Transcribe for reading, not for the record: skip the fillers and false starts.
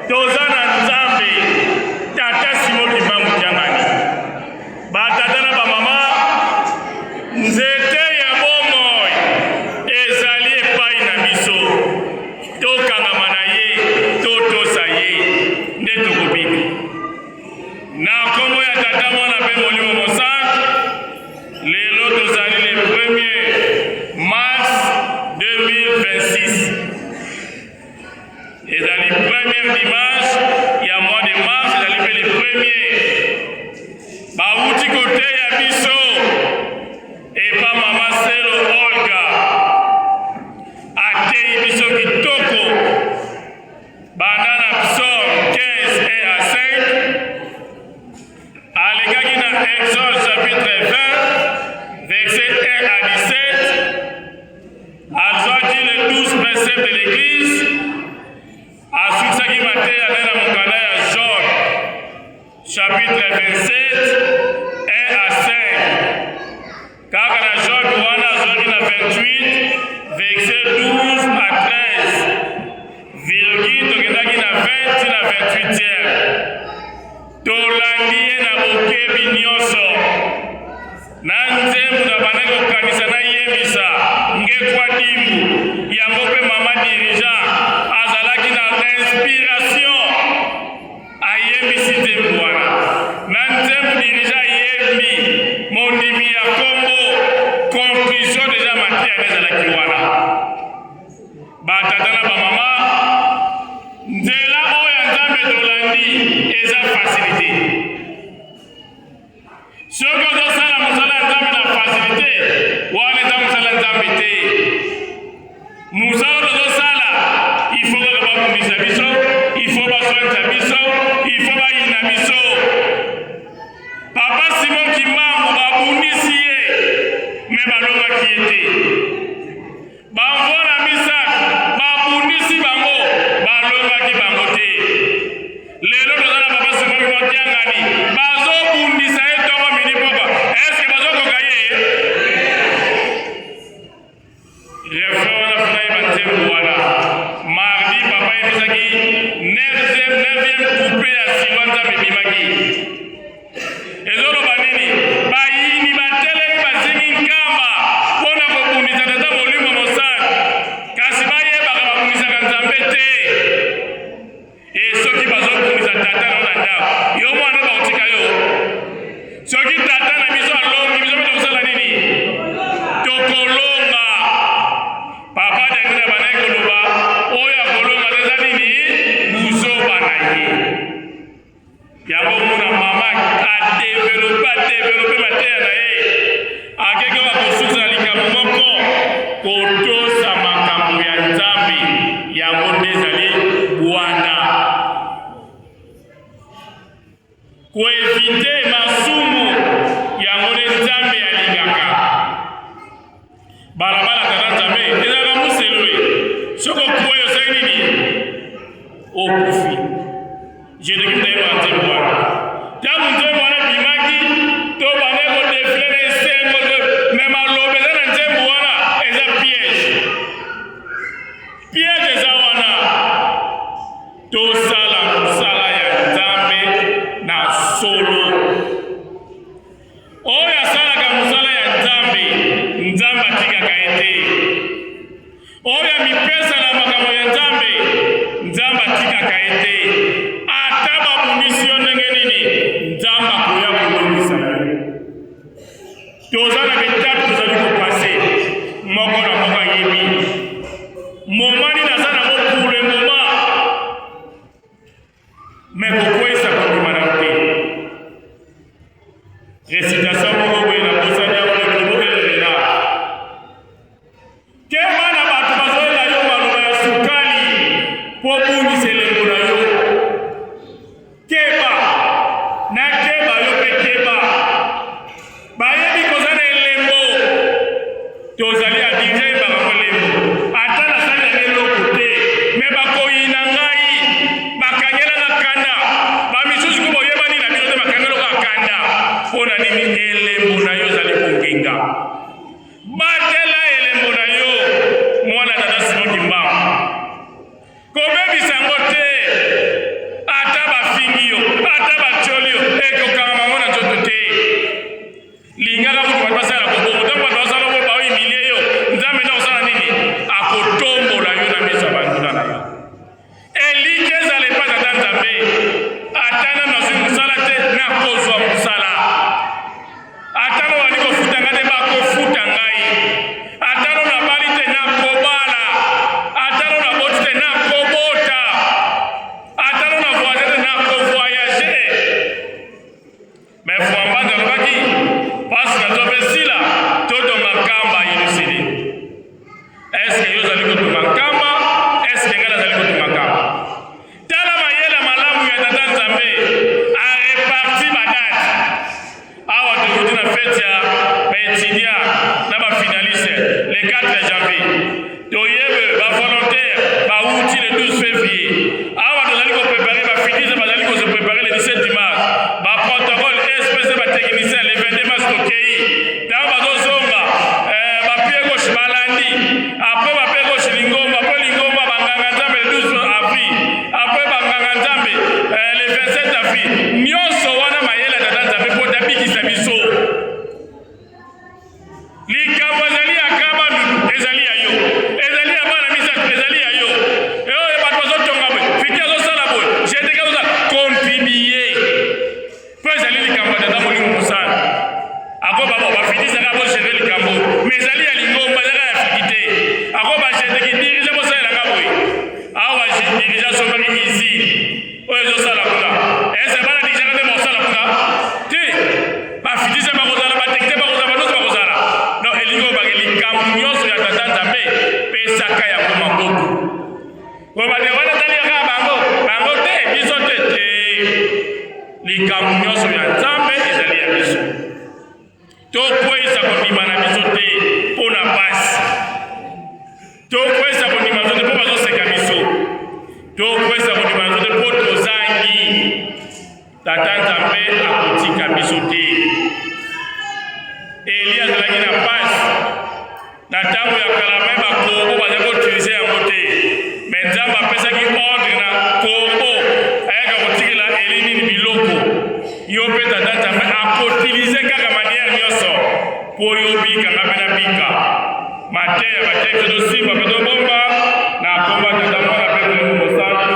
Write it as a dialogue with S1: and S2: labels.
S1: Toza na Nzambe Tata Simon Kimbangu Kiangani. Batata na bamama, nzete ya bomoi ezali epai na biso. Tokangama na ye, totosa ye, nde tokobika. Na nkombo ya Tata, Mwana mpe Molimo Mosantu, lelo tozali le 1er mars 2026. Ezali première dimanche ya mois de mars, ezali mpe le premier. Bawuti koteya biso epa mama Selo Olga, ateyi biso kitoko banda na psaume 15 et à 5, alekaki na Exode chapitre 20 verset 1 à 17, azwaki le 12 préceptes de l'Église, asukisaki mateya nde na mokanda ya Job chapitre 27 1 à 5. Kaka na Job wana azwaki na 28 verset 12 à 13 virgule, tokendaki na 20 na 28e. Tolandi ye na bokebi nyonso. Na nzembo na bandaki kokanisa nayebisa ngekwa dimbu yango, mpe mama dirigeant azalaki na inspiration, ayembisi nzembo wana. Na nzembo dirigeant ayembi mondimi ya Kombo, conclusion déjà mateya ezalaki wana. Batata na bamama, nzela oyo ya Nzambe tolandi eza facilité. Soki ozosala mosala ya Nzambe na facilité, wana eza mosala ya Nzambe te. Mosala tozosala, il faut kaka babundisa biso, il faut baswanisa biso, il faut bayina biso. Papa Simon Kimbangu babundisi ye, mais balongaki ye te. Bamvona misato babundisi bango, balongaki bango te. Lelo toza na papa Simon Kimbangu Kiangani, bazobundisa ye ntongo, midi, pokwa. Eske bazokoka ye? Refrain wana funa ye banzembo wana. Mardi papa yebisaki neuvième couplet ya Silwa Nzambe ebimaki, ezoloba nini? Bayini batelemi, bazingi nkamba mpo na kobundisa Tata Molimo Mosantu, kasi bayebaka babundisaka Nzambe te. E soki bazobundisa tata no na ndako, yo mwana bakotika yo? Soki tata na biso alongi, biso mpe tokosala nini? Tokolonga. Papa Daniel bandaki koloba, oyo akolonga te eza nini? Buzoba na ye. Yango omona mama adévelopper, adévelopper mateya na ye, akeki oyo akosukisa likambo moko: kotosa makambo ya Nzambe, yango nde ezali bwana. Koéviter masumu, yango nde Nzambe alingaka. Balabala tata Nzambe ezalaka moselo e, soki okwei, osali nini? Okufi. Jedeki mutayeba nzembo wana. Ntango nzembo wana ebimaki, to bande kodéfiler na esengo, mais maloba eza na nzembo wana eza piège. Piège eza wana. Tosala mosala ya Nzambe na solo. Oyo asalaka mosala ya Nzambe, Nzambe atikaka ye te. Oyo amipesa na makambo ya Nzambe, Nzambe atikaka ye te. Ata babundisi yo ndenge nini, Nzambe akoya kolongisa yo. Toza na baétapes, tozali kopasser moko na moko. Ayebi moment nini aza nango pour le moment, mais kokweyisa kondima na yo te. Récitation moko boye nabosani yango, lekolo elela te. Bana bato bazoyela yo maloba ya sukali mpo bungisa elembo na yo. Keba na keba, yo mpe keba. Bayebi koza na elembo, tozali adirige makambo elembo. Ata nasali yango eloko te, mais bakoyina ngai, bakangelanga kanda. Bamisusu ko boyebani na bino te, bakangelaka kanda. Mpo na nini? Elembo na yo ezali kongenga. Batela elembo na yo, mwana tata Simon Kimbangu, kobebisa yango te. basalaka bongo. Ntango bato basala bongo, baohumilie yo, Nzambe nde akosala nini? Akotombola yo na miso ya banguna na yo. Elikya ezala epai Tata Nzambe. Ata nanu nazwi mosala te, nakozwa mosala. Ata nanu babandi kofuta ngai te, bakofuta ngai. Ata nanu nabali te, nakobala. Ata nanu naboti te, nakobota. Ata nanu na voyage te, nakovoyage. Mais Fwambanzi alobaki pasi na nzoto esila, totonga Nkamba Yelusili. Est-ce que yo ozali kotonga Nkamba? Est-ce que ngai nazali kotonga Nkamba? Tala mayele malamu ya Tata Nzambe, areparti ba date. Awa tokuti na fete ya ba étudiants na ba finaliste le 4 janvier. Toyebe ba volontaire bawuti le 12 février. Awa tozali ko préparer ba finaliste bazali ko se préparer le 17 mars. Ba protocole SPC ba technicien le 22 mars tokei. Tango bazozonga ba pied gauche balandi. Après ba pied gauche lingomba, après lingomba ba nganga Nzambe le 12 avril. Après ba nganga Nzambe le 27 avril. Nyonso wana mayele ya Tata Nzambe mpo tabikisa biso. Likambo ezali ya Kabandundu, ezali ya yo, ezali ya bana misato, ezali ya yo. Oyo bato bazotonga boye, fiki azosala boye, GTK azosala, contribue mpo ezali likambo ya Tata Molimo Mosantu. Ako babo bafitisaka bogere likambo, mais ezali ya lingomba, ezalaka ya fiki te. Ako ba GTK dirige bosalelanga boye. Awa dirige asombaki usine oyo ezosala kuna, ese bana dirigaka nde bakosala kuna te. Bafitise bakozala, batekite bakozala, banyonso bakozala. Donc elingi obake likambo nyonso ya Tata Nzambe, pesaka yango maboko. Kobate wana tali kaka bango bango te, biso te te. Likambo nyonso ya Nzambe ezali ya biso. Tokweyisa kondima na biso te mpo na pasi. Tokweyisa kondima biso te mpo bazoseka biso. Tokweyisa kondima biso te mpo tozangi. Tata Nzambe akotika biso te. Eli azalaki na pasi na ntango ya kala, me bakorbo bazali koutilize yango te, me Nzambe apesaki ordre na korbo ayaka kotikela Eli nini biloko. Yo mpe Tata Nzambe akoutilize kaka maniere nyonso mpo yo bika, nga mpe nabika. Mateya bateyi biso tosimba mpe tobomba na komba Tata, Mwana mpe Molimo Mosantu.